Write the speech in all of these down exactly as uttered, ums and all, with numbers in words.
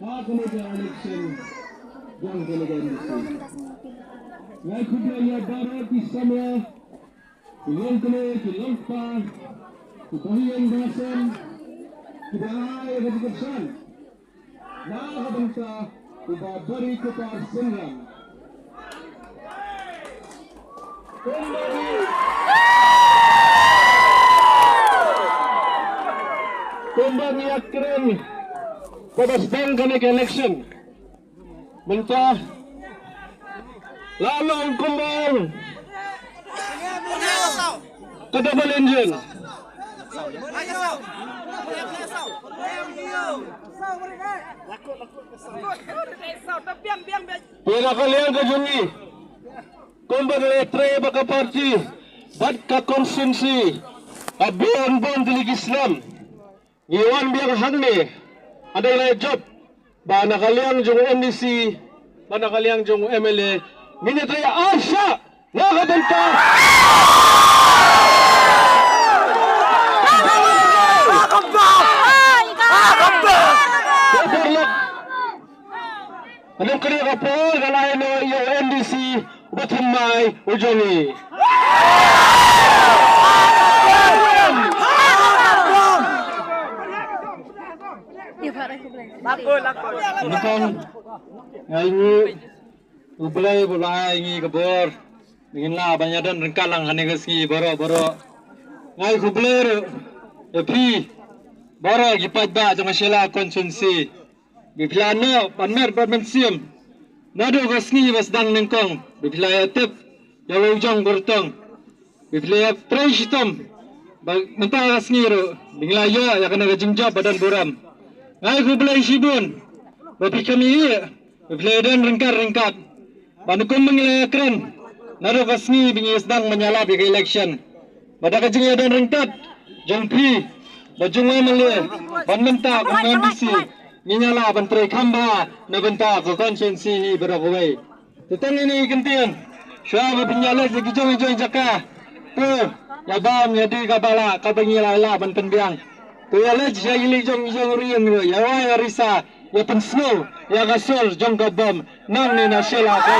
Ha kane ka election jong kane ka M D C. Nga ai khublei ïa baroh ki samla, ki longkmie, ki longkpa, ki bahaïing bahasem, kiba ai ïa ka jingkyrshan na ka bynta u Bah Barikupar Shyngran. Kumba ngi, kumba ngi ïakren, kumba sdang kane ka election mynta, la long kumba ka double engine. Phi na ka liang ka jong ngi, kumba ngi la trei bad ka party bad ka constituency, ka bun bun tylli ki snem ngi wan biang hangne, hynrei la jop ba na ka liang jong u M D C, ba na ka liang jong u M L A, ngin ïa trei arshah na ka bynta. Ka paralok. Ka dei kane ka por ka la ïa u M D C uba thymmai u jong ngi. Nyngkong, nga ai nguh ïa U Blei ba u la ai ngi ka bor ba ngin lah ban ïa don ryngkat lang ha kane ka sngi baroh baroh. Nga ai khublei ruh ïa phi baroh ki paidbah jong ka Shella constituency. Ba phi la noh ban met bad mynsiem naduh ka sngi ba sdang nyngkong, ba phi la ïa tip ïa la u jong kyrtong, ba phi la ïa trei shitom ba mynta ka sngi ruh ba ngi la ïoh ïa kane ka jingjop ba don burom. Nga ai khublei shibun ba phi kham ïa, ba phi la ïa don ryngkat ryngkat. Ba nyngkong ba ngi la ïa kren naduh ka sngi ba ngi sdang ban ïalap ïa ka election, ba da ka jingïadon ryngkat jong phi bad jong u M L A, ban mynta kum u M D C ngin ïalap ban trei kham bha na bynta ka constituency hi baroh kawei. Te tang ine i kyntien, shuwa ba phin ïaleit sha ki jong ki jong ki jaka, to ïa bam ïa die kaba lah kaba ngi la lah ban pynbiang. To ïaleit sha ki leit jong ki jong ri jong ri, ïa wai ïa risa, ïa pynsngew ïa ka sur jong ka bom nangne na Shella ka.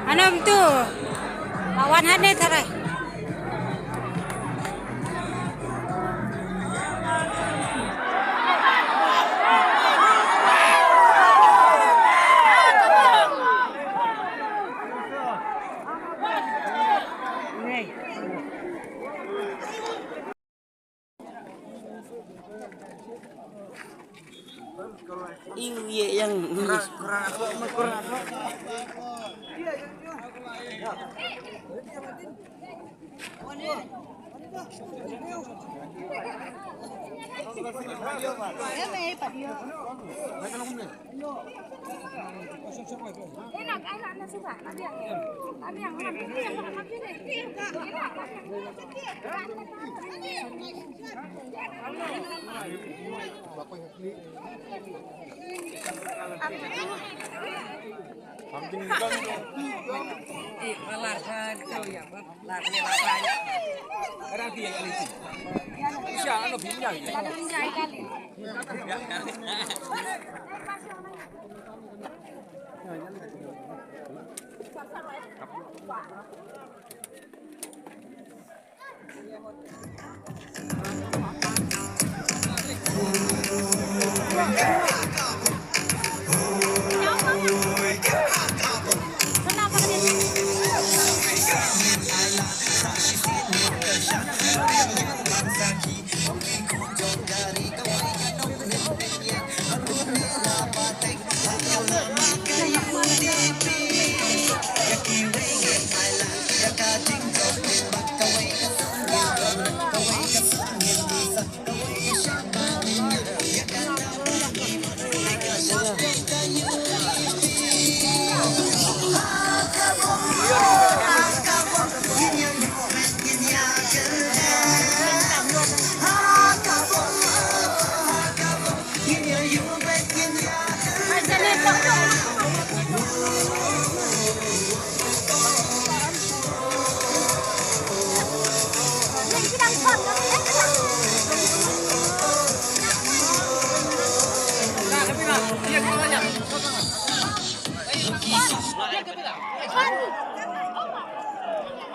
Anom tu. Awan hane tharai. Iu ye yang.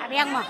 Abiang mo.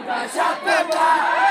Ka shah pep ba